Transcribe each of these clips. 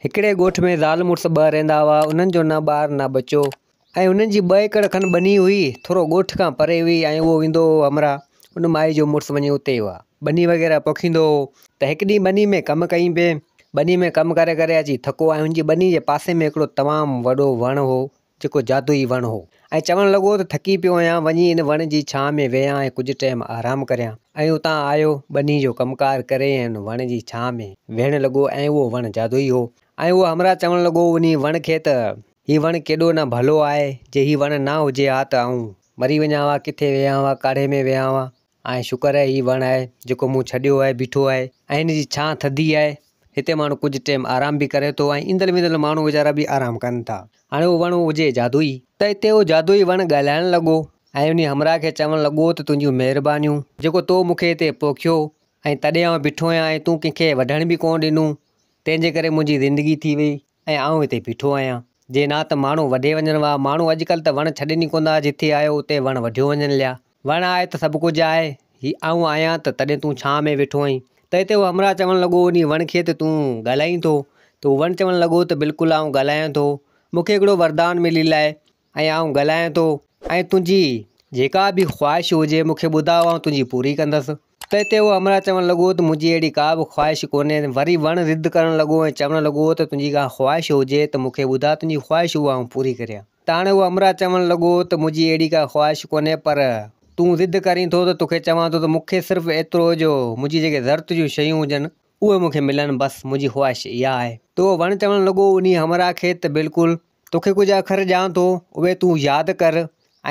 هڪڙي ڳوٺ ۾ زال مڙس ٻه رهندا هئا. انهن جو نه ٻار نه ٻچو ۽ انهن جي ٻه ايڪڙ کن ٻني هئي. ٿورو ڳوٺ کان پري هئي ۽ اهو ويندو هو همراهه ان مائي جو مڙس وڃي اتي اها ٻني وغيره پوکيندو هو ته هڪ ڏينهن ٻني ۾ ڪم ڪيائين پئي. ٻني ۾ ڪم ڪري ڪري اچي ٿڪو ۽ ان جي ٻني جي پاسي ۾ هڪڙو تمام وڏو وڻ هو جيڪو جادوئي وڻ هو ۽ چوڻ لڳو ته ٿڪي پيو آهيان وڃي ان وڻ جي ڇانء ۾ ويهان ۽ ڪجهه ٽيم آرام ڪريان ۽ اتان آيو ٻنهي جو ڪم ڪار ڪري ۽ ان وڻ جي ڇانء ۾ ويهڻ لڳو ۽ اهو وڻ جادوئي هو ۽ اهو همراهه چوڻ لڳو انهي وڻ کي ته هي وڻ ڪيڏو نه ڀلو آهي جي هي وڻ نه هجي ها ته آئون مري وڃان ها ڪٿي ويهان ها ڪاڙهي ۾ ويهان ها ۽ شڪر آهي هي وڻ آهي جيڪو مون ڇڏيو آهي بيٺو آهي ۽ هن جي ڇانء ٿڌي آهي هتي ماڻهو ڪجهه ٽيم آرام به ڪري ٿو ۽ ايندڙ ويندڙ ماڻهو ويچارا به آرام ڪن ٿا هاڻي اهو وڻ هجي جادوئي ته اتي اهو جادوئي وڻ ڳالهائڻ لڳو ۽ انهي همراهه کي چوڻ لڳو ته تنهنجون مهربانيون جيڪو تو مون کي هتي پوکيو ۽ تڏهن آئون بيٺو آهيان ۽ تون ڪنهن کي وڍڻ به ڪونه ڏنو تنهن جي ڪري منهنجي زندگي ٿي وئي ۽ آئون هتي بيٺو آهيان. جي نا ته ماڻهو وڍي وڃن وا. ماڻهو اڄڪلهه ته وڻ ڇڏين ئي ڪونه ٿا، جٿي آيو اتي وڻ وڍيو وڃن ليا. وڻ آهي ته سڀ ڪجهه آهي. هي آئون آهيان ته تڏهن تون ڇانء ۾ ويٺو آهين. ته هتي اهو همراهه چوڻ لڳو انهي وڻ کي ته تون ڳالهائين ٿو؟ ته اهو وڻ چوڻ لڳو ته بلڪل آئون ڳالهايان ٿو. مون کي هڪڙو وردان مليل آهي ۽ آئون ڳالهايان ٿو ۽ تنهنجي جيڪا به خواهش هجي مون کي ٻڌاء آئون تنهنجي پوري ڪندس. ته اتي اهو همراهه چوڻ لڳو ته منهنجي اهڙي ڪا به خواهش ڪونهي. وري وڻ ضد ڪرڻ لڳو ۽ چوڻ لڳو ته تنهنجي ڪا خواهش هجي ته مون کي ٻڌاء تنهنجي خواهش اها آئون پوري ڪريان. ته هاڻي اهو همراهه چوڻ لڳو ته منهنجي اهڙي ڪا خواهش ڪونهي پر تون ضد ڪرين ٿو ته توکي چوان ٿو ته مون کي صرف ايترو جو منهنجي جيڪي ضرورت جون شيون هجن اهي مون کي ملن بس منهنجي خواهش اها آهي. ته اهو وڻ چوڻ لڳو انهي همراهه کي ته بلڪل توکي ڪجهه اکر ڏيان ٿو، اهي تون ياد ڪر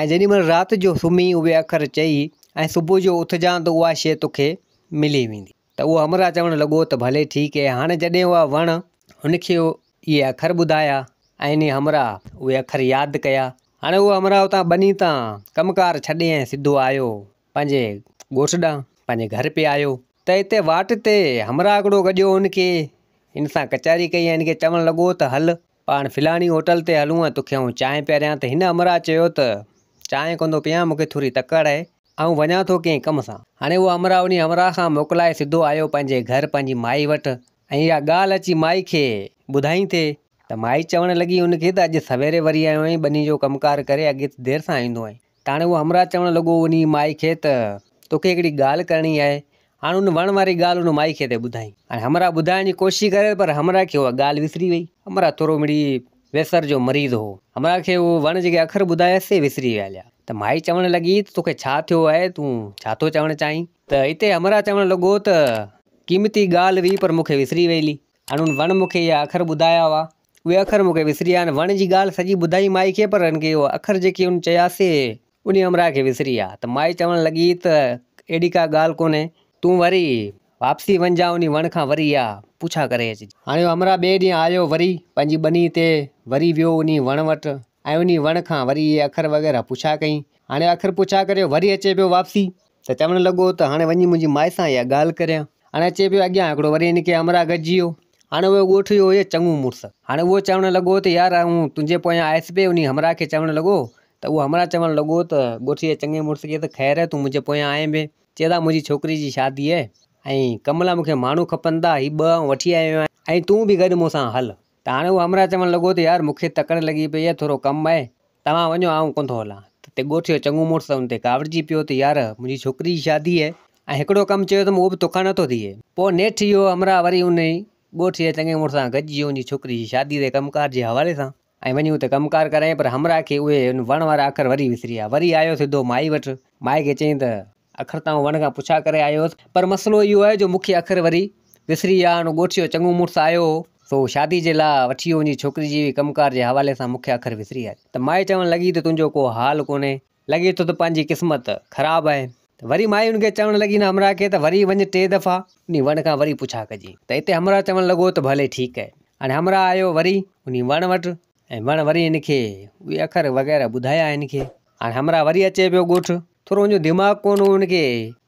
۽ جيڏي مهل رات جو سمهي اهي اکر چئي ۽ صبح جو اٿجان ته اها شيء توکي ملي ويندي. ته اهو همراهه چوڻ لڳو ته ڀلي ٺيڪ اهي. هاڻي جڏهن اها وڻ هن کي اهي اکر ٻڌايا ۽ انهي همراهه اهي اکر ياد ڪيا. هاڻي اهو همراهه اتان ٻني تان ڪم ڪار ڇڏي ۽ سڌو آيو پنهنجي ڳوٺ ڏانهن، پنهنجي گهر پئي آيو ته اتي واٽ تي همراهه هڪڙو گڏيو هن کي، هن سان ڪچهري ڪئي ۽ هن کي چوڻ لڳو ته هل پاڻ فلاڻي هوٽل تي هلون ۽ توکي آئون چانهه پياريان ته هن همراهه چيو ته چانهه ڪونه ٿو پيان مون کي ٿوري تڪڙ آهي آئون وڃان ٿو ڪنهن ڪم سان. هاڻي اهو همراهه انهي همراهه کان موڪلائي سڌو آيو پنهنجي گهر پنهنجي مائي وٽ ۽ اها ڳالهه اچي مائي کي ٻڌائين ٿي ته مائي چوڻ لڳي هن کي ته اڄ سويري وري آيو آهين ٻني جو ڪم ڪار ڪري اڳي ته دير سان ايندو آهين. ته هاڻي اهو همراهه چوڻ لڳو انهي مائي کي ته توکي هڪڙي ڳالهه ڪرڻي آهي. هاڻي ان وڻ واري ڳالهه ان مائي کي ٿي ٻڌائين. هاڻي همراهه ٻڌائڻ جي ڪوشش ڪري پر همراهه کي اها ڳالهه وسري وئي. همراهه ٿورو مڙئي ويسر جو مريض هو. همراهه کي اهو وڻ جيڪي اکر ٻڌايس سي وسري ويا هليا. ته مائي چوڻ لڳي ته توکي ڇا ٿيو آهي تون ڇا ٿو چوڻ چاهين؟ ته اتي همراهه چوڻ لڳو ته قيمتي ڳالهه هئي پر مون کي وسري وئي هلي. هاڻي ان وڻ مون کي اهي اکر ٻڌايا هئا، اهي اکر مون کي وسري ويا آهن. وڻ جي ڳالهه سڄي ٻڌائي مائي کي پر هن کي اهي اکر جيڪي هن چيا سي انهي همراهه کي وسري ويا ته مائي چوڻ لڳي ته اهڙي ڪا ڳالهه ڪونهي، تون وري واپسي وڃجان انهي وڻ کان وري اها پڇا ڪري اچج. هاڻي اهو همراهه ٻئي ڏينهن آيو وري پنهنجي ٻني تي وري ويو انهي وڻ وٽ ۽ انهي وڻ کان وري اهي اکر وغيره پڇا ڪئي. هاڻي اکر پڇا ڪري وري اچي پيو واپسي ته چوڻ لڳو ته هاڻي وڃي منهنجي مائي سان اها ڳالهه ڪريان. هاڻي اچي پيو اڳيان هڪڙو وري هن کي همراهه گڏجي ويو. هاڻي اهو ڳوٺ جو هيو چڱو مڙس. هاڻي اهو چوڻ لڳو ته يار آئون تنهنجي پويان آيس پئي. انهي همراهه کي چوڻ لڳو ته اهو همراهه چوڻ لڳو ته ڳوٺ جي چڱي مڙس کي ته خير آهي تون منهنجي پويان آئين پئي. چئي ٿا منهنجي ڇوڪري جي شادي آهي ۽ ڪم لاء مون کي ماڻهو کپن ٿا. هي ٻه آئون وٺي آيو آهيان ۽ تون به گڏ مون سان هل. ته هاڻي اهو همراهه چوڻ لڳو ته يار مون کي تڪڙ لڳي پئي آهي ٿورو ڪم آهي. توهان وڃو آئون ڪونه ٿو هلان. ته تي ڳوٺ جو چڱو مڙس ان تي ڪاوڙجي پيو ته يار منهنجي ڇوڪري جي شادي آهي ۽ هڪڙو ڪم چيو اٿم اهو به توکان نٿو ٿئي. پوء نيٺ اهو همراهه وري انهي ڳوٺ جي چڱي مڙس سان گڏجي ويو ان جي ڇوڪري جي شادي تي ڪم ڪار جي حوالي سان ۽ وڃي اتي ڪم ڪار ڪرايائين پر همراهه کي اهي ان وڻ وارا اکر وري وسري ويا. وري آيو سڌو مائي وٽ. مائي کي چيائين ته اکر ته آئون وڻ کان پڇا ڪري آيو هوس، پر مسئلو اهو آهي جو مون کي اکر وري وسري ويا آهن. ڳوٺ جو چڱو مڙس آيو هو، سو شادي جي لاء وٺي ويو وڃي ڇوڪري جي ڪم ڪار جي حوالي سان مون کي اکر وسري ويا. ته مائي چوڻ لڳي ته تنهنجو ڪو حال ڪونهي، لڳي ٿو ته پنهنجي قسمت خراب آهي. ته وري مائي ان کي چوڻ لڳي نه همراهه کي ته وري وڃ ٽي دفعا انهي وڻ کان وري پڇا ڪجي. ته اتي همراهه چوڻ لڳو ته ڀلي ٺيڪ آهي. هاڻي همراهه آيو وري انهي وڻ وٽ ۽ وڻ وري هن کي اهي اکر وغيره ٻڌايا هن کي. هاڻي همراهه وري اچي پيو ڳوٺ. ٿورو هن جو دماغ ڪونه هو هن کي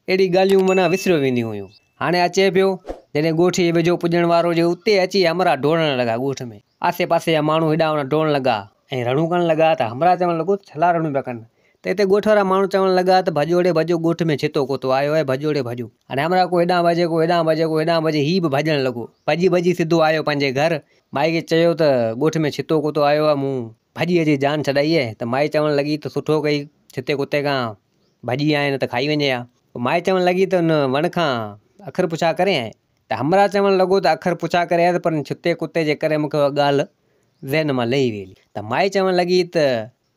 اهڙي ڳالهيون معنيٰ وسريو وينديون هيون. هاڻي اچي پيو جڏهن ڳوٺ جي ويجهو پڄڻ وارو هجي اتي اچي همراهه ڊوڙڻ لڳا ڳوٺ ۾. آسي پاسي جا ماڻهو هيڏانهن هوڏانهن ڊوڙڻ لڳا ۽ رڙون ڪرڻ لڳا ته همراهه چوڻ لڳو ته ڇلا رڙون پيا ڪن. ته اتي ڳوٺ وارا ماڻهو چوڻ لڳا ته ڀڄو ڙي ڀڄو ڳوٺ ۾ ڇتو ڪتو آيو آهي ڀڄو ڙي ڀڄو. هاڻي همراهه ڪو هيڏانهن ڀڄي ڪو هيڏانهن ڀڄي ڪو هيڏانهن ڀڄي هي به ڀڄڻ لڳو. ڀڄي ڀڄي سڌو آيو پنهنجي گهر. مائي کي چيو ته ڳوٺ ۾ ڇتو ڪتو آيو آهي مون ڀڄي اچي جان ڇڏائي آهي ته مائي چوڻ لڳي ته سٺو ڪئي ڇتي ڪتي کان ڀڄي آئين نه ته کائي وڃي ها. پوء مائي چوڻ لڳي ته ان وڻ کان اکر پڇا ڪري آئين ته همراهه چوڻ لڳو ته اکر پڇا ڪري آيس پر ان ڇتي ڪتي جي ڪري مون کي اها ڳالهه ذهن مان لهي ويئي ته مائي چوڻ لڳي ته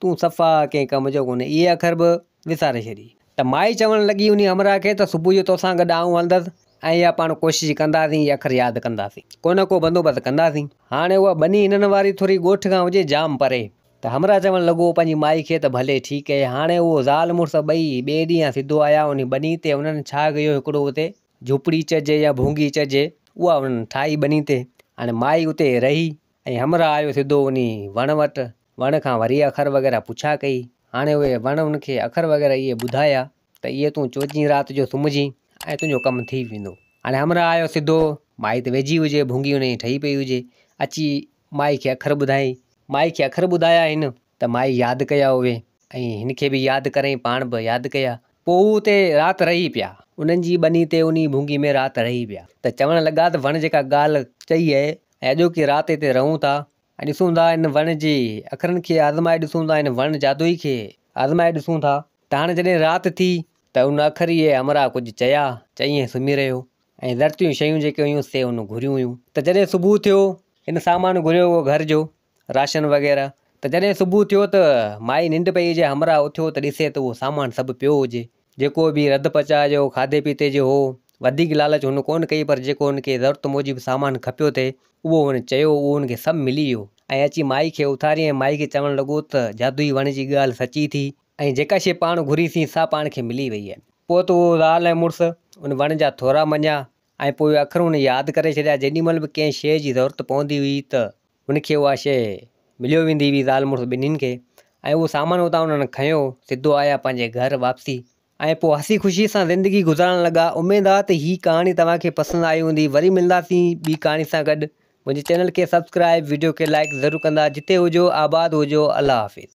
تون صفا ڪنهن ڪم جو ڪونهين، اهي اکر به وساري ڇڏي. ته مائي چوڻ لڳي انهي همراهه کي ته صبح جو توسان گڏ آئون هلندس ۽ اها پاڻ ڪوشش ڪنداسين اهي اکر ياد ڪنداسين. ڪو نه ڪو بندوبست ڪنداسين. هاڻي اها ٻني هنن واري ٿوري ڳوٺ کان هجي جام پري. ته همراهه چوڻ لڳو پنهنجي مائي کي ته ڀلي ٺيڪ اهي. هاڻي اهو زال مڙس ٻئي ٻئي ڏينهن سڌو آيا انهي ٻني تي انهن ڇا ڪيو هڪڙو اتي جهوپڙي چئجي يا ڀونگي چئجي اها انهن ٺاهي ٻني تي. هاڻي مائي اتي رهي ۽ همراهه آيو سڌو انهي وڻ وٽ. وڻ کان وري اکر وغيره پڇا ڪئي. هاڻي اهي وڻ هن کي اکر وغيره اهي ٻڌايا ته اهي تون چوچين رات جو سمهجين ۽ تنهنجو ڪم ٿي ويندو. هاڻي همراهه آيو سڌو، مائي ته ويجهي هجي، ڀونگي هن جي ٺهي پئي هجي، اچي مائي کي اکر ٻڌايائين. مائي کي اکر ٻڌايا هن ته مائي ياد ڪيا اهي ۽ هن کي به ياد ڪرائين پاڻ به ياد ڪيا. پوء هو اتي رات رهي پيا. انهن جي ٻني تي انهي ڀونگي ۾ رات رهي پيا ته چوڻ لڳا ته وڻ جيڪا ڳالهه چئي آهي ۽ اڄوڪي رات هتي رهون ٿا ۽ ڏسون ٿا ان وڻ جي اکرن کي آزمائي ڏسون ٿا ان وڻ جادوئي کي آزمائي ڏسون ٿا ته هاڻي جڏهن رات ٿي ته ان اکر اهي همراهه ڪجهه چيا، چئي ۽ سمهي رهيو ۽ ضرورتيون شيون جيڪي هيون سي هن گهريون هيون ته جڏهن صبح ٿيو هن سامان گهريو هو گهر جو راشن وغيره ته جڏهن صبح ٿيو ته مائي ننڊ پئي هجي همراهه اٿيو ته ڏسي ته اهو سامان سڀ پيو هجي جيڪو به رڌ پچاء جو کاڌي پيتي جو هو، وڌيڪ لالچ هن ڪونه ڪئي پر جيڪو هن کي ضرورت موجب سامان کپيو ٿي، اهو هن چيو، اهو هن کي سڀ ملي ويو ۽ اچي مائي کي اٿاريائين ۽ مائي کي چوڻ لڳو ته جادوئي وڻ جي ڳالهه سچي ٿي ۽ جيڪا شيء پاڻ گهري سين سا پاڻ کي ملي وئي آهي. پوء ته اهو زال ۽ مڙس ان وڻ جا ٿورا مڃيا ۽ پوء اهي اکر هن ياد ڪري ڇڏيا، جيڏي مهل به ڪنهن شيء جي ضرورت پوندي هئي ته هن کي اها شيء مليو ويندي هئي زال مڙس ٻنهين کي ۽ اهو سامان اتان انهن کنيو سڌو آيا پنهنجي گهر واپسي ۽ پوء هسي خوشي سان زندگي گذارڻ لڳا اميد آ ته هي ڪهاڻي توهان کي پسند آئي هوندي وري ملنداسين ٻي ڪهاڻي سان گڏ منهنجي چينل کي سبسڪرائب وڊيو کي لائڪ ضرور ڪندا جتي هجو آباد هجو الله حافظ.